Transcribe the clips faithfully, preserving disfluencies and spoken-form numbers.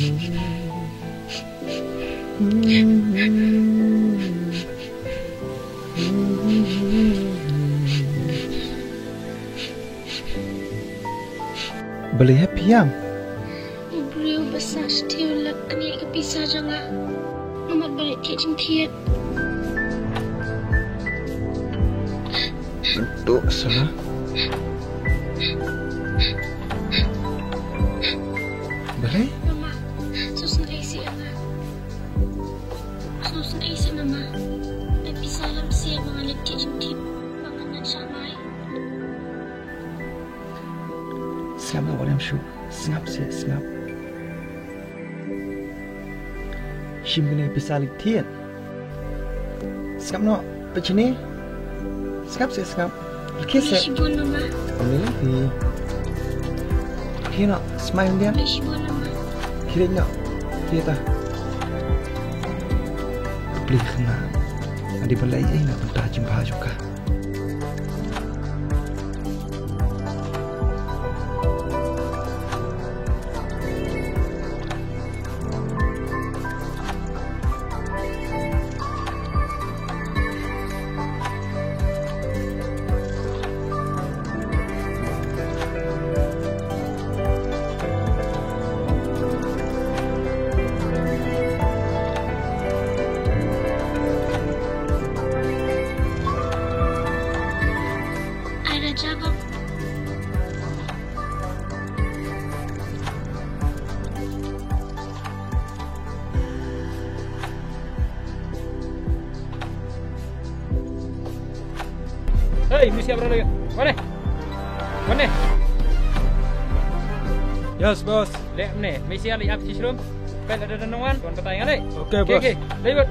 Balei hep ïam? U briew ba sah sha u la knieh ka pisa jong nga. Nga mut ba leit thied jingthied. Mynta sala. Balei? Mama, sngewsih ïa nga. Sngewsih ïa mama. Ka pisa lam sih ba nga leit thied jingthied ba nga nang shah mai. Sngap noh, wat ïam shuh. Sngap seh, sngap. Shim kane ka pisa leit thied. Sngap noh, peit shane. Sngap seh, sngap. Leh seh. Shibun mama. Ym lei lei phi. Phi noh, smai yndiat. Shibun mama. Phi leit noh. Phi ta. Pli khana. Adi balei ei na bynta jingbha jong ka. Ai da jabab. Hey, misi abra lagi. Mana? Mana? Yes, boss. Leh mne, misi ali ap sisrum. Pen ada nongan, tuan kata yang ada. Oke, bos. Oke, lewat.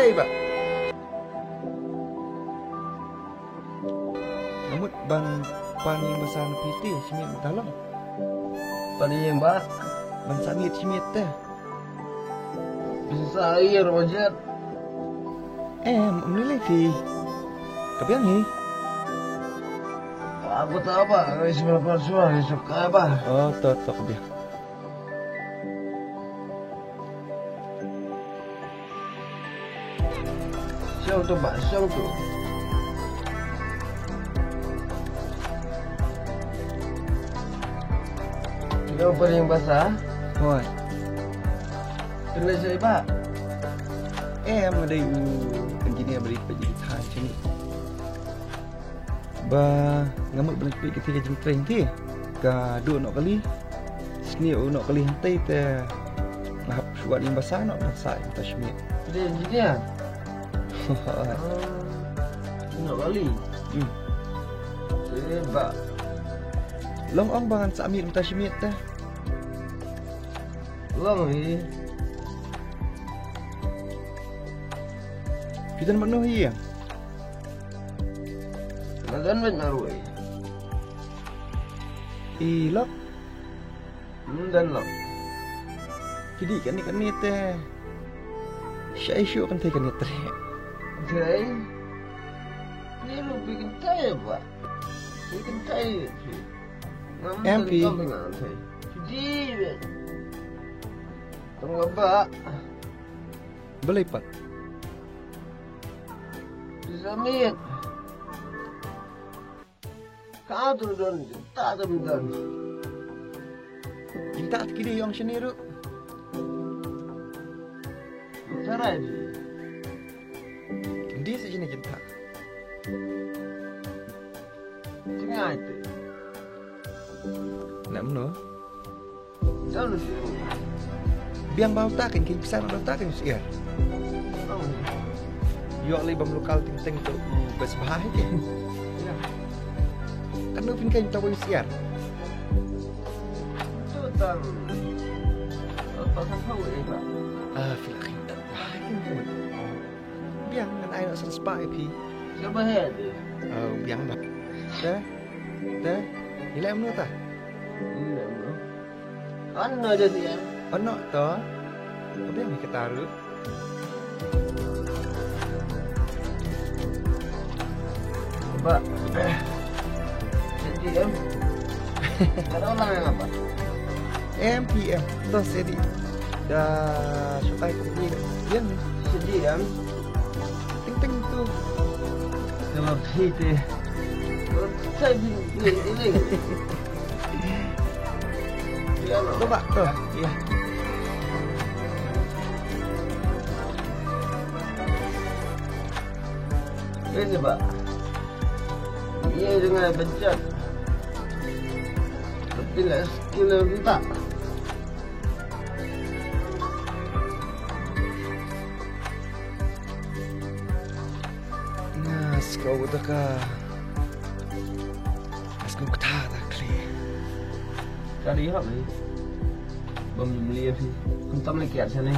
Ei, bah. Nga mut ban pan ïing basa na phi te, shimiet mynta long. Pan ïing bah. Ban sah miet shimiet te. Pisa ïa Roger. Em, ym lei lei phi. Ka biang hi. Aku tak apa, aku isi berapa semua, isi kaya bah. Oh, to, to, ka biang. Siang tu bah, siang tu. Kino paling basah? Hoi. Kena saya bah. Eh, em nga dei u engineer ba dei ka jingthai sini. Ba nga mut ba leit peit kata ka jingtrei te. Ka duh noh kali. Sniew noh kali hangtei te. Nga hap shuwa ïing basa noh ban sah ïa ka shimiet. Dei engineer. Duh noh kali. Hmm. Te ba. Long ong ba ngan sah miet mynta shimiet te. Long hi. Phi don mano hi ïa? Nga don bad nga ruh. I lok? Ym don lok. Phi dih kane kane te. Shai shuh kane kane te. Dei. Ni ruh phi kynthei ba. Phi kynthei phi. Em phi. Phi dih. Tang ba. Balei pat? Pisa miet. Ka tu don, ta tu don. Jingtah ki dei ong shane ruh. Tarai di. Kim dei sa shane jingtah. Jingai te. Namno? Biang ba uta kan kin pisa na uta kan siar. Yo lei bam lokal ting teng tu bas bahai ke. Kan nu pin kan tu bas siar. Tu tang. Apa kan tahu eh ba. Ah, fila kan tak bahai kan tu. Biang ngan ai na san spa eh phi. Siapa ya tu? Oh, biang dah. Dah. Dah. Ila emno ta? Ila emno. Ano je siya? Ano to? Ka biang ni kataru. Ba. Jadi em. Kata orang yang apa? M P M. To sedi. Da sukai ko ni. Yan. Sedi em. Ting ting tu. Nama phi te? Saya di di di. Coba tu. Ya. Ini coba. Ini dengan pencet. Tapi lah skill yang minta. Nga sko uta ka. Nga sko kata ta kli. Ka dei hok ni. Bam jumli ya phi. Kum tam lagi kiat sini.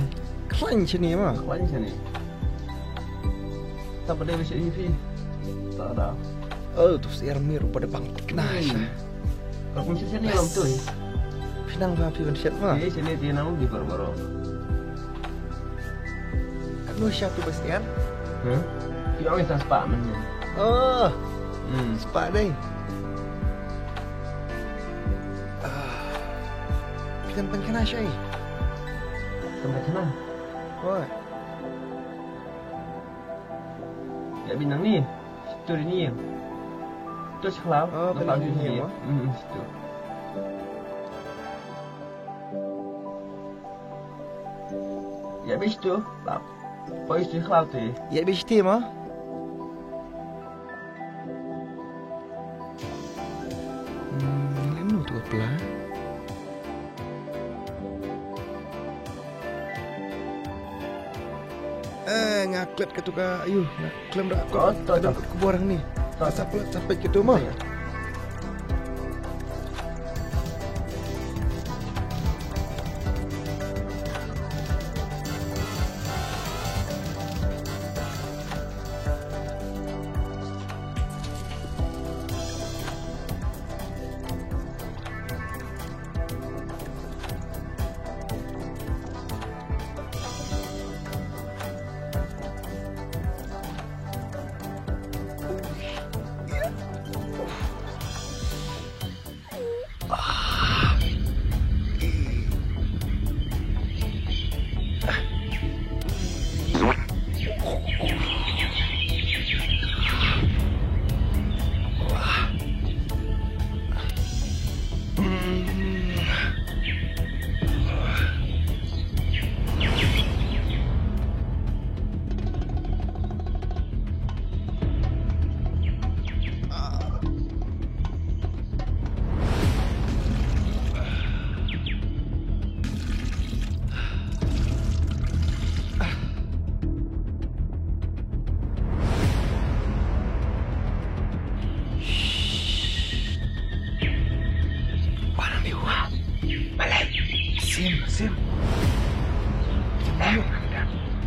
Klan sini ma. Klan sini. Tapi dei bisi phi. Tak ada. Oh, tu siar mir pada bang kena sha. Ka kum sini lam tu. Pinang ba phi ban shet ma. Sini sini ti nang di baru-baru. Anu sha tu bas ian? Hah? Ki ong ita spa man. Oh. Hmm. Spa dei. Ah. Kita pan kena shai. Sampai kena. Oi. Ya binang ni. Situ ni ya. Tu sekolah. Oh, nampak pinang ni ya. Hmm, situ. Ya bisi tu, bab. Poi si khlau ti. Ya bisi ti ma. Hmm, lem nu tu pla. Eh, nga klet ka tu ka, ayu, nga klem da ko. Oh, tu, tu. Ka kubur ni. Tu. Asap pula sampai ke tu ma. Ya.